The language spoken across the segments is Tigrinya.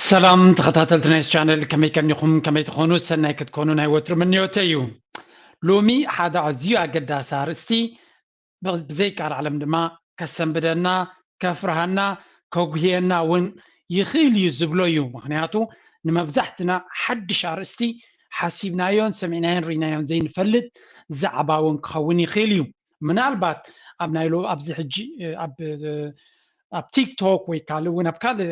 ሰላም ተኸታተልቲ ናይ ቻነል፣ ከመይ ቀኒኹም? ከመይ ትኾኑ? ሰናይ ክትኮኑ ናይ ወትሩ ምንዮተይ እዩ። ሎሚ ሓደ ኣዝዩ ኣገዳሲ ኣርእስቲ፣ ብ-፣ ብዘይቃል ዓለም ድማ ከሰንብደና፣ ከፍርሃና፣ ከጉህየና እውን ይኽእል እዩ ዝብሎ እዩ። ምኽንያቱ ንመብዛሕትና ሓድሽ ኣርእስቲ፣ ሓሲብናዮን ሰሚዕናዮን ርኢናዮን ዘይንፈልጥ ዛዕባ እውን ክኸውን ይኽእል እዩ። ምናልባት ኣብ ናይ ሎ-፣ ኣብዚ ሕጂ፣ እ፣ ኣብ፣ እ፣ ኣብ ቲክቶክ ወይ ካልእ እውን ኣብ ካልእ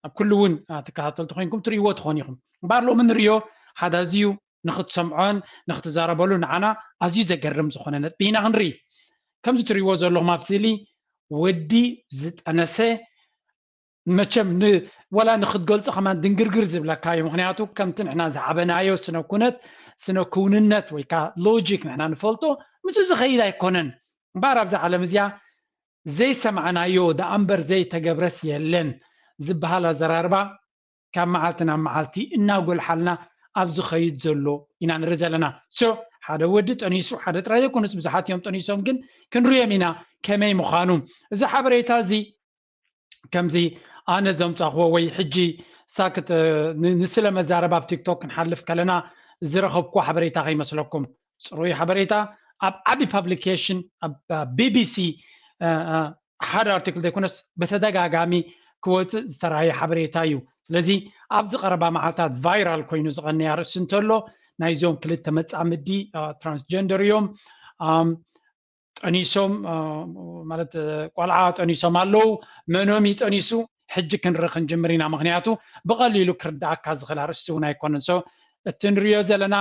ኣብ ኩሉ እውን፣ አ፣ ትከታተልቲ ኮይንኩም ትርእይዎ ትኾኑ ኢኹም። እምበኣር ሎሚ ንርእዮ ሓደ ኣዝዩ ንኽትሰምዖን ንኽትዛረበሉ ንዓና ኣዝዩ ዘገርም ዝኾነ ነጥቢ ኢና ክንርኢ። ከምዚ ትርእይዎ ዘለኹም ኣብ ስእሊ ወዲ ዝጠነሰ፣ መቸም ን-፣ ወላ ንኽትገልጾ ከማን ድንግርግር ዝብለካ እዩ። ምኽንያቱ ከምቲ ንሕና ዝዓበናዮ ስነ ኩነት፣ ስነ ክውንነት ወይ ከዓ ሎጂክ ንሕና ንፈልጦ ምስኡ ዝኸይድ ኣይኮነን። እምበኣር ኣብዛ ዓለም እዚኣ ዘይሰማዕናዮ ደኣ እምበር ዘይተገብረስ የለን ዝበሃል ኣዘራርባ ካብ መዓልቲ ናብ መዓልቲ እናጎልሓልና ኣብ ዝኸይድ ዘሎ ኢና ንርኢ ዘለና። ሶ ሓደ ወዲ ጠኒሱ፣ ሓደ ጥራይ ዘይኮነስ ብዙሓት እዮም ጠኒሶም፣ ግን ክንርእዮም ኢና ከመይ ምዃኑ። እዚ ሓበሬታ እዚ ከምዚ ኣነ ዘምጻኽዎ ወይ ሕጂ ሳክት፣ እ፣ ን-፣ ንስለ መዛረብ ኣብ ቲክቶክ ክንሓልፍ ከለና ዝረኸብኩዎ ሓበሬታ ከይመስለኩም። ጽሩይ ሓበሬታ ኣብ ዓቢ ፓብሊኬሽን፣ ኣብ፣ እ፣ ቢ ቢ ሲ፣ እ፣ እ፣ ሓደ ኣርቲክል ዘይኮነስ ብተደጋጋሚ ክወጽእ ዝተራእየ ሓበሬታ እዩ። ስለዚ ኣብዚ ቀረባ መዓልታት ቫይራል ኮይኑ ዝቐነየ ኣርእስቲ እንተሎ፣ ናይዞም ክልተ መጻምዲ፣ እ፣ ትራንስጀንደር እዮም። ኣም፣ ጠኒሶም፣ እ፣ ማለት፣ እ፣ ቆልዓ ጠኒሶም ኣለዉ። መኖም እዩ ጠኒሱ? ሕጂ ክንርኢ ክንጅምር ኢና። ምኽንያቱ ብቐሊሉ ክርድኣካ ዝኽእል ኣርእስቲ እውን ኣይኮነን። ሶ እቲ ንሪኦ ዘለና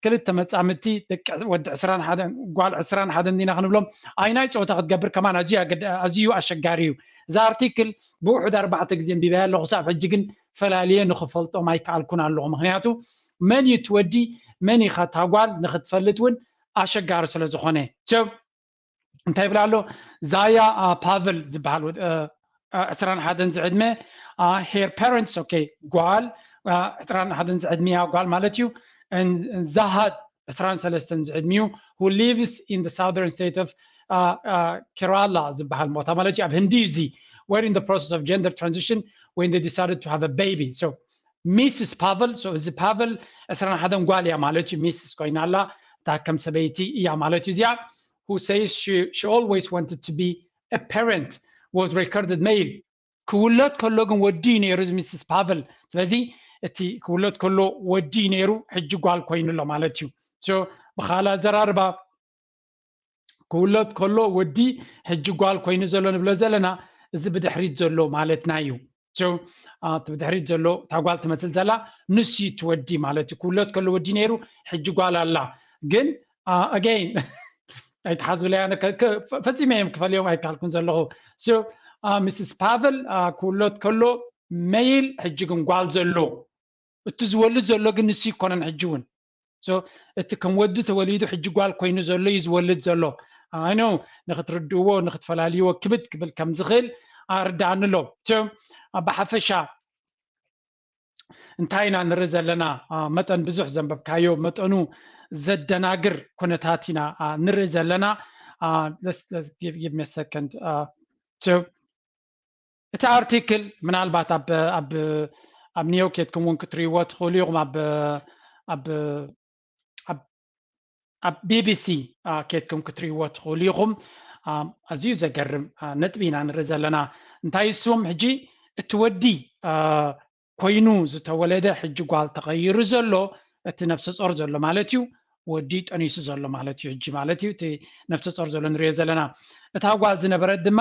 ክልተ መጻምድቲ ደቂ ወዲ ዕስራን ሓደን ጓል ዕስራን ሓደን ዲና ክንብሎም፣ ኣይናይ ጸወታ ክትገብር ከማን ኣዝዩ ኣገዳ-፣ ኣዝዩ ኣሸጋሪ እዩ። እዛ ኣርቲክል ብውሑድ ኣርባዕተ ግዜ ኣንቢበያ ኣለኹ፣ ክሳብ ሕጂ ግን ፈላልየ ንኽፈልጦም ኣይከኣልኩን ኣለኹ። ምኽንያቱ መን እዩ እቲ ወዲ፣ መን ኢኻ እታ ጓል ንኽትፈልጥ እውን ኣሸጋሪ ስለ ዝኾነ። ሶ እንታይ ይብል ኣሎ? ዛያ፣ አ፣ ፓቨል ዝበሃል ወድ-፣ አ፣ አ፣ ዕስራን ሓደን ዝዕድመ፣ አ፣ her parents፣ ኦኬ፣ ጓል፣ አ፣ ዕስራን ሓደን ዝዕድመያ ጓል ማለት እዩ። እን-፣ ዛሃድ ዕስራን ሰለስተን ዝዕድሚኡ፣ who lives in the southern state of፣ አ፣ አ፣ Kerala ዝበሃል ቦታ ማለት እዩ። ኣብ ህንዲ እዩ እዚ። Were in the process of gender transition when they decided to have a baby. So ሚስስ ፓቨል፣ so እዚ ፓቨል ዕስራን ሓደን ጓል እያ ማለት እዩ። ሚስስ ኮይና ኣላ፣ እታ ከም ሰበይቲ እያ ማለት እዩ እዚኣ። Who says she, she always wanted to be a parent, was recorded male። ክውለድ ከሎ ግን ወዲ እዩ ነይሩ እዚ ሚስስ ፓቨል። ስለዚ እቲ ክውለድ ከሎ ወዲ እዩ ነይሩ፣ ሕጂ ጓል ኮይኑ ኣሎ ማለት እዩ። So ብኻልእ ኣዘራርባ ክውለድ ከሎ ወዲ ሕጂ ጓል ኮይኑ ዘሎ ንብሎ ዘለና፣ እዚ ብድሕሪት ዘሎ ማለትና እዩ። So፣ አ፣ እቲ ብድሕሪት ዘሎ እታ ጓል ትመስል ዘላ ንሱ እዩ እቲ ወዲ ማለት እዩ። ክውለድ ከሎ ወዲ ነይሩ፣ ሕጂ ጓል ኣላ። ግን፣ አ፣ ኣገይን ኣይትሓዙለይ፣ ኣነ ከ-፣ ከ-፣ ፈ-፣ ፈጺመ እዮም ክፈልዮም ኣይከኣልኩን ዘለኹ። So፣ አ፣ ሚስስ ፓቨል፣ አ፣ ክውለድ ከሎ መይል፣ ሕጂ ግን ጓል ዘሎ። እቲ ዝወልድ ዘሎ ግን ንሱ ይኮነን። ሕጂ እውን፣ so፣ እቲ ከም ወዲ ተወሊዱ ሕጂ ጓል ኮይኑ ዘሎ እዩ ዝወልድ ዘሎ። ኣይ ኖ፣ ንክትርድእዎ፣ ንክትፈላልይዎ ክብድ ክብል ከም ዝኽእል ኣርዳእኒ ኣሎ። So፣ ብሓፈሻ እንታይ ኢና ንርኢ ዘለና? አ፣ መጠን ብዙሕ ዘንበብካዮ፣ መጠኑ ዘደናግር ኩነታት ኢና፣ አ፣ ንርኢ ዘለና። አ፣ let's፣ let's give፣ give me a second። አ፣ so፣ እቲ ኣርቲክል ምናልባት ኣብ፣ ኣብ፣ ኣብ ኒውዮርክ ኬድኩም እውን ክትርእይዎ ትኽእሉ ኢኹም። ኣብ፣ ኣብ፣ ኣብ፣ ኣብ ቢ ቢ ሲ፣ አ፣ ኬድኩም ክትርእይዎ ትኽእሉ ኢኹም። አ፣ ኣዝዩ ዘገርም፣ አ፣ ነጥቢ ኢና ንርኢ ዘለና። እንታይ እሱም ሕጂ እቲ ወዲ፣ አ፣ ኮይኑ ዝተወለደ ሕጂ ጓል ተቐይሩ ዘሎ፣ እቲ ነፍሰ ጾር ዘሎ ማለት እዩ። ወዲ ጠኒሱ ዘሎ ማለት እዩ ሕጂ ማለት እዩ። እቲ ነፍሰ ጾር ዘሎ ንርእዮ ዘለና። እታ ጓል ዝነበረት ድማ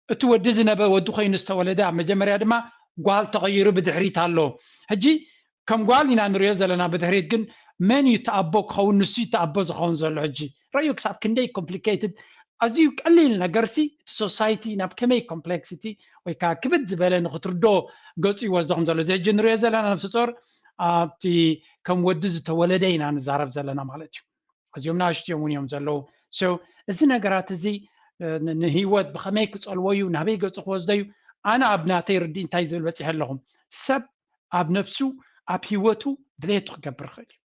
እቲ ወዲ ዝነበ ወዲ ኮይኑ ዝተወለደ ኣብ መጀመርያ ድማ ጓል ተቐይሩ ብድሕሪት ኣሎ። ሕጂ ከም ጓል ኢና ንሪኦ ዘለና፣ ብድሕሪት ግን መን እዩ እቲ ኣቦ ክኸውን? ንሱ እዩ እቲ ኣቦ ዝኸውን ዘሎ። ሕጂ ረዩ ክሳብ ክንደይ ኮምፕሊኬትድ፣ ኣዝዩ ቀሊል ነገር ሲ እቲ ሶሳይቲ ናብ ከመይ ኮምፕሌክሲቲ ወይ ከዓ ክብድ ዝበለ ንክትርዶ ገጹ ይወስዶ ከም ዘሎ። እዚ ሕጂ ንሪኦ ዘለና ነፍሲ ጾር ኣብቲ ከም ወዲ ዝተወለደ ኢና ንዛረብ ዘለና ማለት እዩ። እዚኦም ንኣሽትዮም እውን እዮም ዘለዉ። So፣ እዚ ነገራት እዚ፣ እ፣ ን-፣ ንህይወት ብኸመይ ክጸልዎ እዩ፣ ናበይ ገጹ ክወስዶ እዩ? ኣነ ኣብ ናተይ ርድኢ እንታይ ዝብል በጺሐ ኣለኹም? ሰብ ኣብ ነፍሱ፣ ኣብ ህይወቱ ድሌቱ ክገብር ይኽእል እዩ።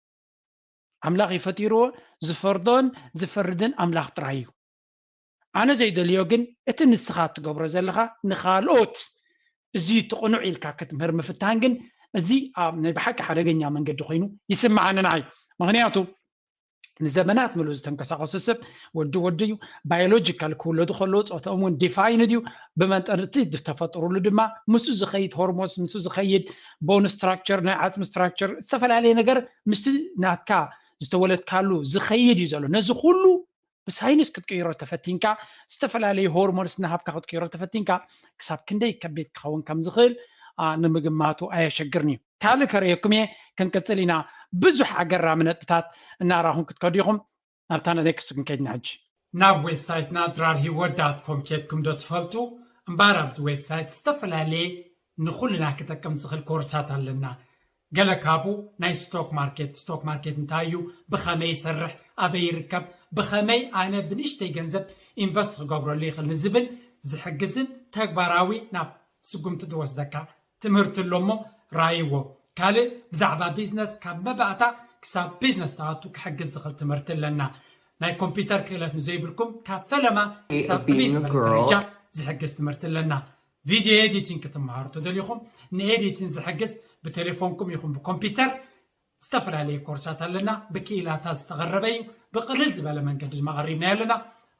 ኣምላኽ እዩ ፈጢርዎ፣ ዝፈርዶን ዝፈርድን ኣምላኽ ጥራይ እዩ። ኣነ ዘይደልዮ ግን እቲ ንስኻ ትገብሮ ዘለኻ ንኻልኦት እዚ ትቕኑዕ ኢልካ ክትምህር ምፍታን ግን እዚ ኣብ ናይ ብሓቂ ሓደገኛ መንገዲ ኮይኑ ይስምዓኒ ንዓይ። ምኽንያቱ ንዘመናት ምሉ ዝተንቀሳቐሰ ሰብ ወዲ ወዲ እዩ። ባዮሎጂካል ክውለዱ ከለዉ ፆተኦም እውን ዲፋይንድ እዩ። ብመንጠርቲ ዝተፈጥሩሉ ድማ ምስኡ ዝኸይድ ሆርሞንስ፣ ምስኡ ዝኸይድ ቦን ስትራክቸር፣ ናይ ዓፅሚ ስትራክቸር፣ ዝተፈላለየ ነገር ምስቲ ናትካ ዝተወለድካሉ ዝኸይድ እዩ ዘሎ። ነዚ ኩሉ ብሳይንስ ክትቅይሮ ተፈቲንካ፣ ዝተፈላለዩ ሆርሞንስ እናሃብካ ክትቅይሮ ተፈቲንካ፣ ክሳብ ክንደይ ከቢድ ክኸውን ከም ዝኽእል ንምግማቱ ኣየሸግርን እዩ። ካልእ ከርእየኩም እየ፣ ክንቅጽል ኢና። ብዙሕ ኣገራሚ ነጥብታት እናራኹም ክትከዱ ኢኹም። ናብታ ነደይ ክስጉም ከይድና ሕጂ ናብ ዌብሳይትና ድራር ሂወት ዳት ኮም ኬድኩም ዶ ትፈልጡ? እምበኣር ኣብዚ ዌብሳይት ዝተፈላለየ ንኹልና ክጠቅም ዝኽእል ኮርሳት ኣለና። ገለ ካብኡ ናይ ስቶክ ማርኬት፣ ስቶክ ማርኬት እንታይ እዩ፣ ብኸመይ ይሰርሕ፣ ኣበይ ይርከብ፣ ብኸመይ ኣነ ብንእሽተይ ገንዘብ ኢንቨስት ክገብረሉ ይኽእል ንዝብል ዝሕግዝን ተግባራዊ ናብ ስጉምቲ ዝወስደካ ትምህርቲ ኣሎ እሞ ራይዎ። ካልእ ብዛዕባ ቢዝነስ ካብ መባእታ ክሳብ ቢዝነስ ትኣቱ ክሕግዝ ዝኽእል ትምህርቲ ኣለና። ናይ ኮምፒውተር ክእለት ንዘይብልኩም ካብ ፈለማ ክሳብ ፍልይ ዝበለ ደረጃ ዝሕግዝ ትምህርቲ ኣለና። ቪድዮ ኤዲቲንግ ክትመሃሩ ተደሊኹም ንኤዲቲንግ ዝሕግዝ ብቴሌፎንኩም ይኹን ብኮምፒውተር ዝተፈላለየ ኮርሳት ኣለና። ብክኢላታት ዝተቐረበ እዩ። ብቕልል ዝበለ መንገዲ ድማ ቀሪብናዮ ኣለና።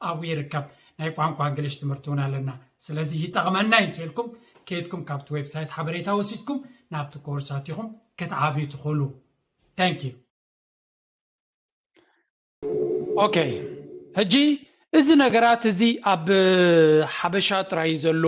ኣብኡ ይርከብ። ናይ ቋንቋ እንግሊሽ ትምህርቲ እውን ኣለና። ስለዚ ይጠቕመና እዩ እንተልኩም ከይድኩም ካብቲ ዌብሳይት ሓበሬታ ወሲድኩም ናብቲ ኮርሳት ኢኹም ክትዓብዩ ትኽእሉ። Thank you። ኦኬ፣ ሕጂ እዚ ነገራት እዚ ኣብ ሓበሻ ጥራይ ዘሎ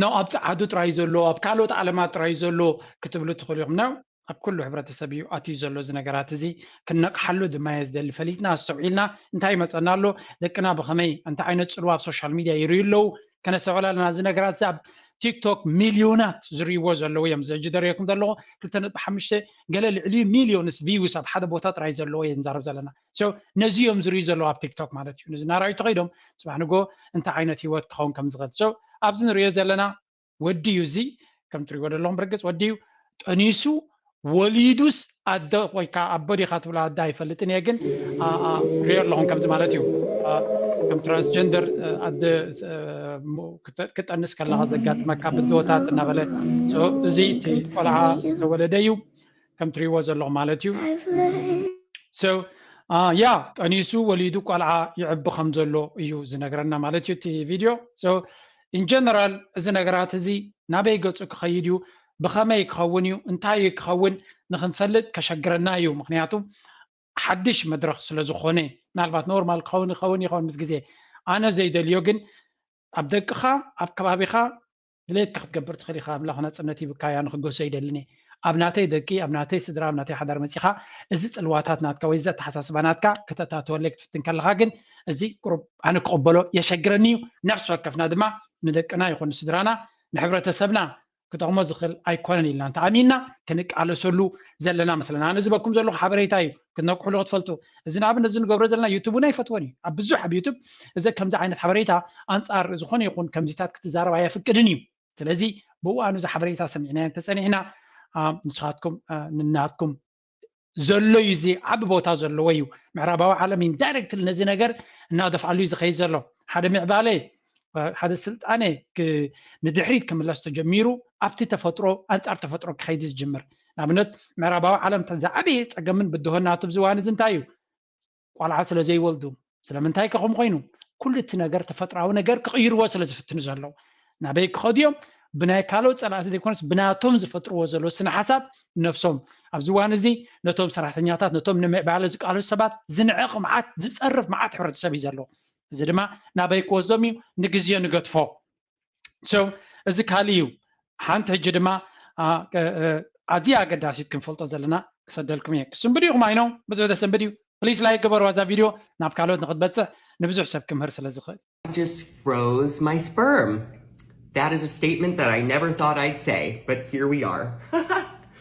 ነው፣ ኣብ ጸዓዱ ጥራይ ዘሎ፣ ኣብ ካልኦት ዓለማት ጥራይ ዘሎ ክትብሉ ትኽእሉ ኢኹም ነው። ኣብ ኩሉ ሕብረተሰብ እዩ ኣትዩ ዘሎ እዚ ነገራት እዚ። ክነቅሓሉ ድማ እየ ዝደሊ። ፈሊጥና ኣስተውዒልና እንታይ ይመጸና ኣሎ፣ ደቅና ብኸመይ እንታይ ዓይነት ጽልዋ ኣብ ሶሻል ሚድያ ይርእዩ ኣለዉ፣ ከነስተውዕል ኣለና። እዚ ነገራት እዚ ኣብ ቲክቶክ ሚልዮናት ዝርእይዎ ዘለዉ እዮም። እዚ ሕጂ ደሪየኩም ዘለኹ ክልተ ነጥቢ ሓሙሽተ ገለ ልዕሊ ሚልዮንስ ቪውስ ኣብ ሓደ ቦታ ጥራይ ዘለዎ እየ ንዛረብ ዘለና። So ነዚ እዮም ዝርእዩ ዘለዉ ኣብ ቲክቶክ ማለት እዩ። ነዚ እናረኣዩ ተኸይዶም ጽባሕ ንጎ እንታይ ዓይነት ህይወት ክኸውን ከም ዝኽእል። So ኣብዚ ንርእዮ ዘለና ወዲ እዩ። እዚ ከም ትርእይዎ ዘለኹም ብርግጽ ወዲ እዩ። ጠኒሱ ወሊዱስ ኣደ ወይ ከዓ ኣቦ ዲኻ ትብሎ ኣደ ኣይፈልጥን እየ፣ ግን አ- አ- ሪኦ ኣለኹም ከምዚ ማለት እዩ። አ፣ ከም ትራንስጀንደር አ፣ ኣደ አ፣ ሞ- ክተ- ክጠንስ ከለኻ ዘጋጥመካ ብድሆታት እናበለ፣ so እዚ እቲ ቆልዓ ዝተወለደ እዩ ከም ትርእይዎ ዘለኹም ማለት እዩ። So አ፣ ያ ጠኒሱ ወሊዱ ቆልዓ ይዕቢ ከም ዘሎ እዩ ዝነግረና ማለት እዩ እቲ ቪድዮ። So in general እዚ ነገራት እዚ ናበይ ገጹ ክኸይድ እዩ፣ ብኸመይ ክኸውን እዩ፣ እንታይ እዩ ክኸውን ንኽንፈልጥ ከሸግረና እዩ። ምኽንያቱ ሓድሽ መድረኽ ስለ ዝኾነ፣ ምናልባት ኖርማል ክኸውን ይኸውን ይኸውን ምስ ግዜ፣ ኣነ ዘይደልዮ ግን ኣብ ደቅኻ ኣብ ከባቢኻ ድሌትካ ክትገብር ትኽእል ኢኻ። ኣምላኽ ናጽነት ሂብካያ ንኽገሶ ይደልን እየ። ኣብ ናተይ ደቂ፣ ኣብ ናተይ ስድራ፣ ኣብ ናተይ ሓዳር መጺኻ እዚ ጽልዋታት ናትካ ወይ እዚ ኣተሓሳስባ ናትካ ከተታተወለይ ክትፍትን ከለኻ ግን እዚ ቁሩብ ኣነ ክቕበሎ የሸግረኒ እዩ። ነፍሲ ወከፍና ድማ ንደቅና ይኹን ንስድራና ንሕብረተሰብና ክጠቕሞ ዝኽእል ኣይኮነን ኢልና እንተኣሚንና ክንቃለሰሉ ዘለና መስለና። ኣነ ዝበኩም ዘለኹ ሓበሬታ እዩ ክትነቅሕሉ ክትፈልጡ። እዚ ንኣብነት እዚ ንገብሮ ዘለና ዩቱብ እውን ኣይፈትዎን እዩ። ኣብ ብዙሕ ኣብ ዩቱብ እዚ ከምዚ ዓይነት ሓበሬታ ኣንጻር ዝኾነ ይኹን ከምዚታት ክትዛረብ ኣየፍቅድን እዩ። ስለዚ ብእዋኑ እዚ ሓበሬታ ሰሚዕናዮ እንተጸኒሕና ንስኻትኩም ንናትኩም ዘሎ እዩ። እዚ ዓቢ ቦታ ዘለዎ እዩ። ምዕራባዊ ዓለም ኢንዳይረክትሊ ነዚ ነገር እናደፍኣሉ እዩ ዝኸይድ ዘሎ። ሓደ ምዕባለ ሓደ ስልጣነ ንድሕሪት ክምለስ ተጀሚሩ ኣብቲ ተፈጥሮ ኣንጻር ተፈጥሮ ክኸይድ ዝጅምር። ንኣብነት ምዕራባዊ ዓለም ዝዓበየ ጸገምን ብድሆን ናቱ ኣብዚ እዋን እዚ እንታይ እዩ? ቆልዓ ስለ ዘይወልዱ። ስለምንታይ ከ ከምኡ ኮይኑ? ኩሉ እቲ ነገር ተፈጥራዊ ነገር ክቕይርዎ ስለ ዝፍትኑ ዘለዉ። ናበይ ክኸዱ እዮም? ብናይ ካልኦት ጸላእቲ ዘይኮነስ ብናቶም ዝፈጥርዎ ዘለዉ ስነ ሓሳብ ነብሶም ኣብዚ እዋን እዚ ነቶም ሰራሕተኛታት ነቶም ንምዕባለ ዝቃለሱ ሰባት ዝንዕቕ መዓት ዝጸርፍ መዓት ሕብረተሰብ እዩ ዘለዉ። እዚ ድማ ናበይ ክወስዶም እዩ? ንግዜ ንገድፎ። So እዚ ካልእ እዩ። ሓንቲ ሕጂ ድማ ኣዝያ ኣገዳሲት ክንፈልጦ ዘለና ክሰደልኩም እየ። ክስንብድ ኢኹም ኣይኖ ብዙሕ ዘሰንብድ እዩ። ፕሊስ ላይክ ግበሩ። ዋዛ ቪድዮ ናብ ካልኦት ንክትበፅሕ ንብዙሕ ሰብ ክምህር ስለ ዝኽእል። Just froze my sperm. That is a statement that I never thought I'd say, but here we are.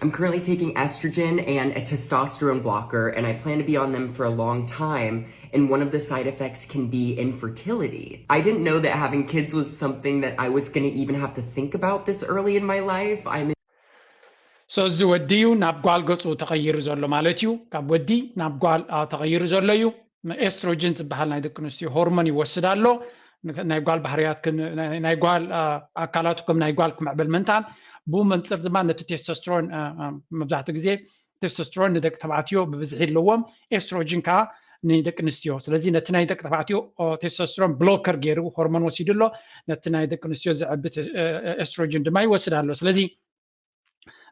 I'm currently taking estrogen and a testosterone blocker, and I plan to be on them for a long time. And one of the side effects can be infertility. I didn't know that having kids was something that I was going to even have to think about this early in my life. I'm So እዚ ወዲ እዩ ናብ ጓል ገፁ ተቐይሩ ዘሎ ማለት እዩ። ካብ ወዲ ናብ ጓል ተቐይሩ ዘሎ እዩ። ኤስትሮጅን ዝበሃል ናይ ደቂ ኣንስትዮ ሆርሞን ይወስድ ኣሎ። ናይ ጓል ባህርያት ናይ ጓል ኣካላቱ ከም ናይ ጓል ክምዕብል ምንታን፣ ብኡ መንፅር ድማ ነቲ ቴስቶስትሮን፣ መብዛሕትኡ ግዜ ቴስቶስትሮን ንደቂ ተባዕትዮ ብብዝሒ ኣለዎም፣ ኤስትሮጅን ከዓ ንደቂ ኣንስትዮ። ስለዚ ነቲ ናይ ደቂ ተባዕትዮ ቴስቶስትሮን ብሎከር ገይሩ ሆርሞን ወሲዱ ኣሎ፣ ነቲ ናይ ደቂ ኣንስትዮ ዘዕቢ ኤስትሮጅን ድማ ይወስድ ኣሎ። ስለዚ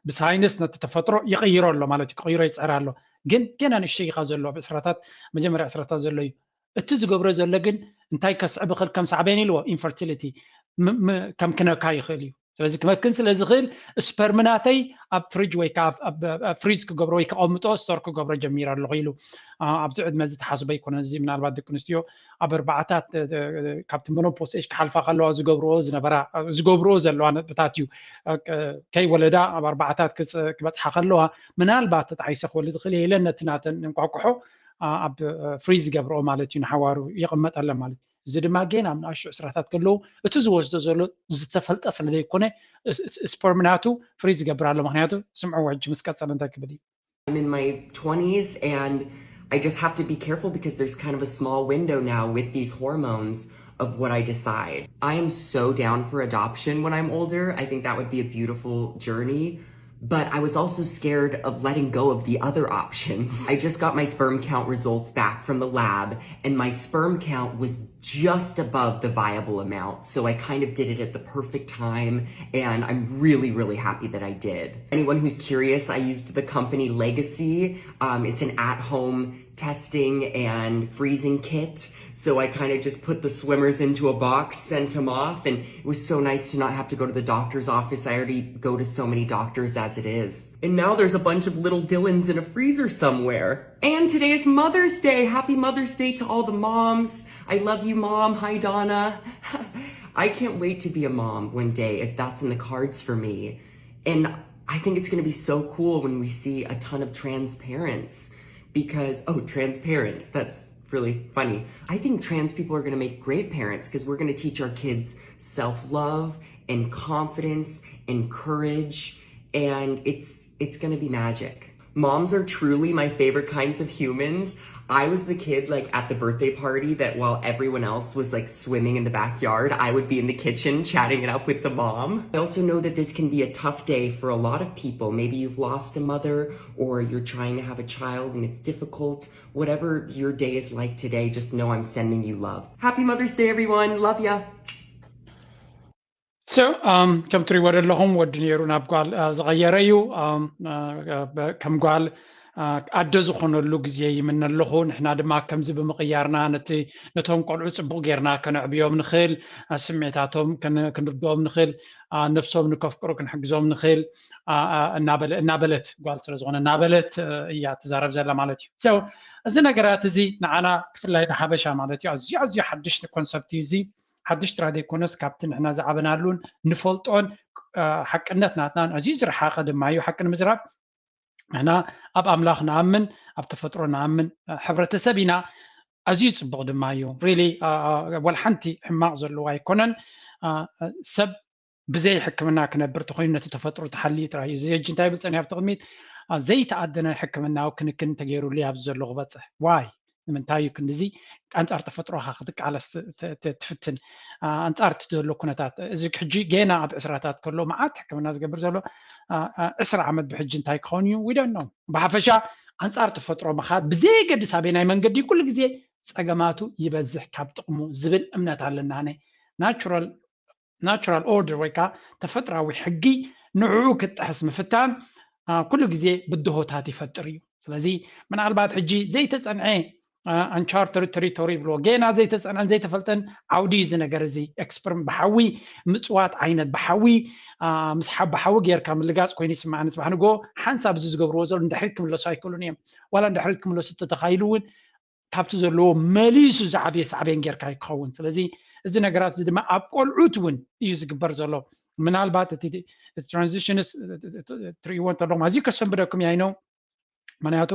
ብሳይንስ ነቲ ተፈጥሮ ይቕይሮ ኣሎ ማለት እዩ፣ ክቕይሮ ይፅዕር ኣሎ። ግን ገና ንእሽተይ ኢኻ ዘሎ፣ ኣብ ዕስራታት፣ መጀመርያ ዕስራታት ዘሎ እዩ። እቲ ዝገብሮ ዘሎ ግን እንታይ ከስዕብ ይኽእል? ከም ሳዕቤን ኢልዎ ኢንፈርቲሊቲ ከም ክነካ ይኽእል እዩ። ስለዚ ክመክን ስለ ዝኽእል ስፐርም ናተይ ኣብ ፍሪጅ ወይ ከዓ ፍሪዝ ክገብሮ ወይ ከቐምጦ ስቶር ክገብሮ ጀሚረ ኣለኹ ኢሉ። ኣብዚ ዕድመ እዚ ተሓስቦ ኣይኮነን። እዚ ምናልባት ደቂ ኣንስትዮ ኣብ ኣርባዓታት ካብቲ ሞኖፖስ ኤጅ ክሓልፋ ከለዋ ዝገብርኦ ዝነበራ ዝገብርኦ ዘለዋ ነጥብታት እዩ። ከይወለዳ ኣብ ኣርባዓታት ክበፅሓ ከለዋ ምናልባት ተጣይሰ ክወልድ ይኽእል ኢለን ነቲ ናተን እንቋቁሖ ኣብ ፍሪዝ ይገብርኦ ማለት እዩ፣ ንሓዋሩ ይቕመጠለን ማለት እዩ። እዚ ድማ ጌና ኣብ ንኣሽቱ ዕስራታት ከለዉ እቲ ዝወስዶ ዘሎ ዝተፈልጠ ስለ ዘይኮነ ስፐርም ናቱ ፍሪዝ ይገብር ኣሎ። ምክንያቱ ስምዕዎ ሕጂ ምስ ቀፀለ እንታይ ክብል እዩ። I'm in my twenties and I just have to be careful because there's kind of a small window now with these hormones of what I decide. I am so down for adoption when I'm older. I think that would be a beautiful journey. But I was also scared of letting go of the other options. I just got my sperm count results back from the lab, and my sperm count was just above the viable amount. So I kind of did it at the perfect time, and I'm really, really happy that I did. Anyone who's curious, I used the company Legacy. Um, it's an at home testing and freezing kit. So I kind of just put the swimmers into a box, sent them off, and it was so nice to not have to go to the doctor's office. I already go to so many doctors as it is. And now there's a bunch of little Dylans in a freezer somewhere. And today is Mother's Day. Happy Mother's Day to all the moms. I love you, Mom. Hi, Donna. I can't wait to be a mom one day if that's in the cards for me. And I think it's going to be so cool when we see a ton of trans parents because, oh, trans parents, that's really funny. I think trans people are going to make great parents because we're going to teach our kids self love and confidence and courage. And it's it's going to be magic. Moms are truly my favorite kinds of humans. I was the kid like at the birthday party that while everyone else was like swimming in the backyard, I would be in the kitchen chatting it up with the mom. I also know that this can be a tough day for a lot of people. Maybe you've lost a mother or you're trying to have a child and it's difficult. Whatever your day is like today, just know I'm sending you love. Happy Mother's Day, everyone. Love ya. So, um, ከም ትሪእዎ ዘለኹም ወዲ ነይሩ ናብ ጓል ዝቐየረ እዩ። ከም ጓል ኣደ ዝኾነሉ ግዜ ይምነ ኣለኹ። ንሕና ድማ ከምዚ ብምቕያርና ነቲ ነቶም ቆልዑ ፅቡቕ ጌርና ከነዕብዮም ንኽእል፣ ስሜታቶም ክንርድኦም ንኽእል፣ ነብሶም ንከፍቅሩ ክንሕግዞም ንኽእል እናበለት፣ ጓል ስለ ዝኾነ እናበለት እያ ትዛረብ ዘላ ማለት እዩ። እዚ ነገራት እዚ ንዓና ብፍላይ ንሓበሻ ማለት እዩ ኣዝዩ ኣዝዩ ሓድሽ ኮንሰፕት እዩ እዚ። ሓድሽ ጥራይ ዘይኮነስ ካብቲ ንሕና ዝዓበናሉን ንፈልጦን ሓቅነት ናትናን ኣዝዩ ዝረሓቐ ድማ እዩ። ሓቂ ንምዝራብ ንሕና ኣብ ኣምላኽ ንኣምን፣ ኣብ ተፈጥሮ ንኣምን ሕብረተሰብ ኢና። ኣዝዩ ፅቡቕ ድማ እዩ። ሪሊ ወላ ሓንቲ ሕማቕ ዘለዎ ኣይኮነን። ሰብ ብዘይ ሕክምና ክነብር ተኮይኑ ነቲ ተፈጥሮ ተሓልዩ ጥራይ እዩ። እዚ ሕጂ እንታይ ይብል ፀኒሑ ኣብቲ ቅድሚት ዘይተኣደነ ሕክምናዊ ክንክን ተገይሩሉ ኣብዚ ዘሎ ክበፅሕ ዋይ ንምንታይ እዩ ክንድዚ ኣንጻር ተፈጥሮኻ ክትቃለስ ትፍትን ኣንጻር እቲ ዘሎ ኩነታት? እዚ ሕጂ ገና ኣብ ዕስራታት ከሎ መዓት ሕክምና ዝገብር ዘሎ ዕስራ ዓመት ብሕጂ እንታይ ክኸውን እዩ? We don't know። ብሓፈሻ ኣንጻር ተፈጥሮ ምኻድ ብዘየገድስ ኣበይ ናይ መንገዲ ኩሉ ግዜ ጸገማቱ ይበዝሕ ካብ ጥቕሙ ዝብል እምነት ኣለና። ኣነ ናቹራል ናቹራል ኦርደር ወይ ከዓ ተፈጥራዊ ሕጊ ንዕኡ ክጥሕስ ምፍታን ኩሉ ግዜ ብድሆታት ይፈጥር እዩ። ስለዚ ምናልባት ሕጂ ዘይተፀንዐ ኣንቻርተር ቴሪቶሪ ይብልዎ ገና ዘይተፀንዐን ዘይተፈልጠን ዓውዲ እዚ ነገር እዚ ኤክስፐርም ብሓዊ ምፅዋት ዓይነት ብሓዊ ምስ ብሓዊ ጌርካ ምልጋፅ ኮይኑ ይስማዓኒ። ፅባሕ ንጎ ሓንሳብ እዚ ዝገብርዎ ዘሎ ንድሕሪት ክምለሱ ኣይክእሉን እዮም። ዋላ ንድሕሪት ክምለሱ ተተኻይሉ እውን ካብቲ ዘለዎ መሊሱ ዝዓብየ ሳዕቤን ጌርካ ክኸውን። ስለዚ እዚ ነገራት እዚ ድማ ኣብ ቆልዑት እውን እዩ ዝግበር ዘሎ። ምናልባት እቲ ትራንዚሽንስ ትርእይዎ እንተለኹም ኣዝዩ ከሰንብደኩም ያይነው ምክንያቱ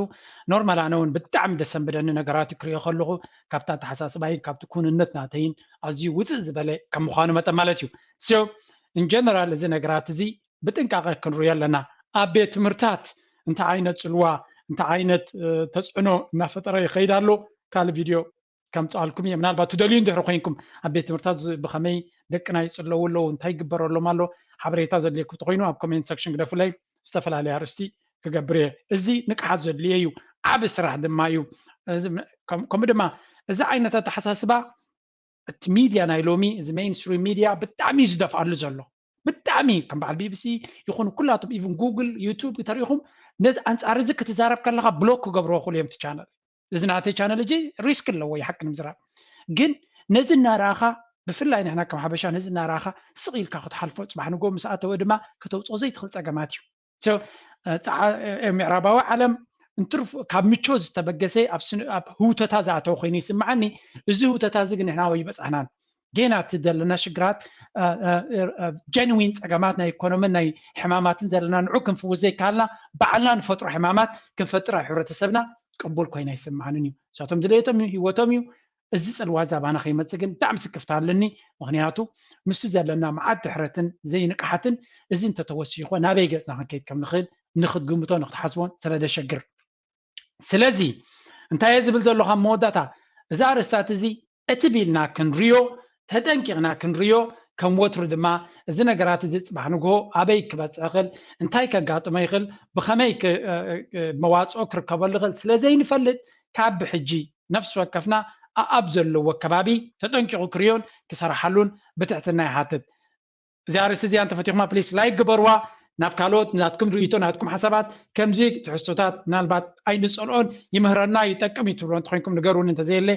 ኖርማል ኣነ እውን ብጣዕሚ ደሰንብደኒ ነገራት ክሪኦ ከለኹ ካብቲ ኣተሓሳስባይን ካብቲ ኩንነት ናተይን ኣዝዩ ውፅእ ዝበለ ከም ምዃኑ መጠን ማለት እዩ። So in general እዚ ነገራት እዚ ብጥንቃቐ ክንሪኦ ኣለና። ኣብ ቤት ትምህርታት እንታይ ዓይነት ፅልዋ እንታይ ዓይነት ተፅዕኖ እናፈጠረ ይኸይድ ኣሎ ካልእ ቪድዮ ከምፅኣልኩም እየ። ምናልባት ትደልዩ እንድሕር ኮይንኩም ኣብ ቤት ትምህርታት ዝ- ብኸመይ ደቅና ይፅለዉ ኣለዉ፣ እንታይ ይግበረሎም ኣሎ፣ ሓበሬታ ዘድልየኩም ተኮይኑ ኣብ ኮሜንት ሰክሽን ግደፉለይ። ዝተፈላለየ ኣርእስቲ ክገብር እየ። እዚ ንቅሓት ዘድልየ እዩ፣ ዓቢ ስራሕ ድማ እዩ። እዚ ም- ከም- ከምኡ ድማ እዚ ዓይነት ኣተሓሳስባ እቲ ሚድያ ናይ ሎሚ፣ እዚ ሜይንስትሪም ሚድያ ብጣዕሚ እዩ ዝደፍኣሉ ዘሎ። ብጣዕሚ ከም በዓል ቢቢሲ ይኹን ኩላቶም ኢቭን ጉግል፣ ዩቱብ ተሪኢኹም ነዚ ኣንጻር እዚ ክትዛረብ ከለኻ ብሎክ ክገብርዎ ክሉ እዮም እቲ ቻነል። እዚ ናተይ ቻነል እጂ ሪስክ ኣለዎ ይሓቂ ንምዝራብ። ግን ነዚ እናረኣኻ ብፍላይ ንሕና ከም ሓበሻ ነዚ እናረኣኻ ስቕ ኢልካ ክትሓልፎ፣ ጽባሕ ንጎ ምስ ኣተወ ድማ ከተውፅኦ ዘይትኽእል ጸገማት እዩ። So፣ እ፣ ጸዓ- እ፣ ምዕራባዊ ዓለም እንትርፍ ካብ ምቾት ዝተበገሰ ኣብ ስን- ኣብ ህውተታ ዝኣተወ ኮይኑ ይስምዓኒ። እዚ ህውተታ እዚ ግን ንሕና ወይ በጻሕናን ጌና እቲ ዘለና ሽግራት ጀንዊን ጸገማት ናይ ኢኮኖምን ናይ ሕማማትን ዘለና ንዑ ክንፍውስ ዘይከኣልና ባዕልና ንፈጥሮ ሕማማት ክንፈጥር ኣብ ሕብረተሰብና ቅቡል ኮይና ይስምዓንን እዩ። ንሳቶም ድሌቶም እዩ፣ ህይወቶም እዩ። እዚ ጽልዋ እዚ ኣባና ከይመጽእ ግን ብጣዕሚ ስክፍታ ኣለኒ። ምክንያቱ ምስቲ ዘለና መዓት ድሕረትን ዘይንቅሓትን እዚ እንተተወሲኾ ናበይ ገጽና ክንከይድ ከም ንኽእል ንክትግምቶ ንክትሓስቦን ስለ ዘሸግር። ስለዚ እንታይ እየ ዝብል ዘለኹ ኣብ መወዳእታ፣ እዚ ኣርእስታት እዚ ዕትብ ኢልና ክንሪዮ፣ ተጠንቂቕና ክንሪዮ፣ ከም ወትሩ ድማ እዚ ነገራት እዚ ጽባሕ ንግሆ ኣበይ ክበጽሕ ይኽእል፣ እንታይ ከጋጥሞ ይኽእል፣ ብኸመይ ክ- እ- እ- መዋጽኦ ክርከበሉ ይኽእል ስለ ዘይንፈልጥ ካብ ብሕጂ ነፍሲ ወከፍና ኣኣብ ዘለዎ ከባቢ ተጠንቂቑ ክርዮን ክሰርሓሉን ብትሕትና ይሓትት። እዚኣ ርእሲ እዚኣ እንተፈቲኹማ ፕሊስ ላይክ ግበርዋ። ናብ ካልኦት ናትኩም ርእይቶ ናትኩም ሓሳባት ከምዚ ትሕዝቶታት ምናልባት ኣይንጸልኦን ይምህረና ይጠቅም እዩ ትብሎ እንተኮይንኩም ንገሩኒ። እንተዘየለ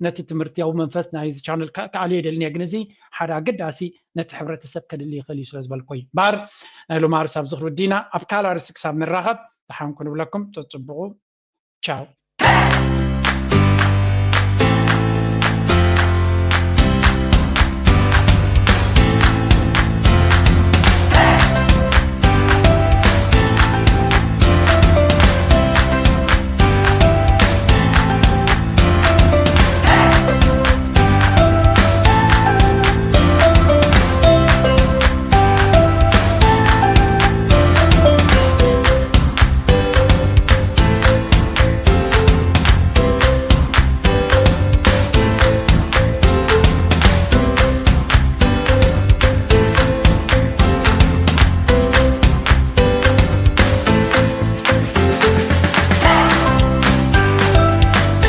ነቲ ትምህርትያዊ መንፈስ ናይዚ ቻነል ከ- ከኣልዮ ይደልን እየ። ግን እዚ ሓደ ኣገዳሲ ነቲ ሕብረተሰብ ከድሊ ይኽእል እዩ ስለ ዝበልኮ እዩ። እምበኣር ናይ ሎሚ ኣርእስቲ ኣብዚ ክርዲና ኣብ ካልእ ኣርእስቲ ክሳብ ንራኸብ ደሓን ኩኑ ንብለኩም። ጸጽብቑ። ቻው።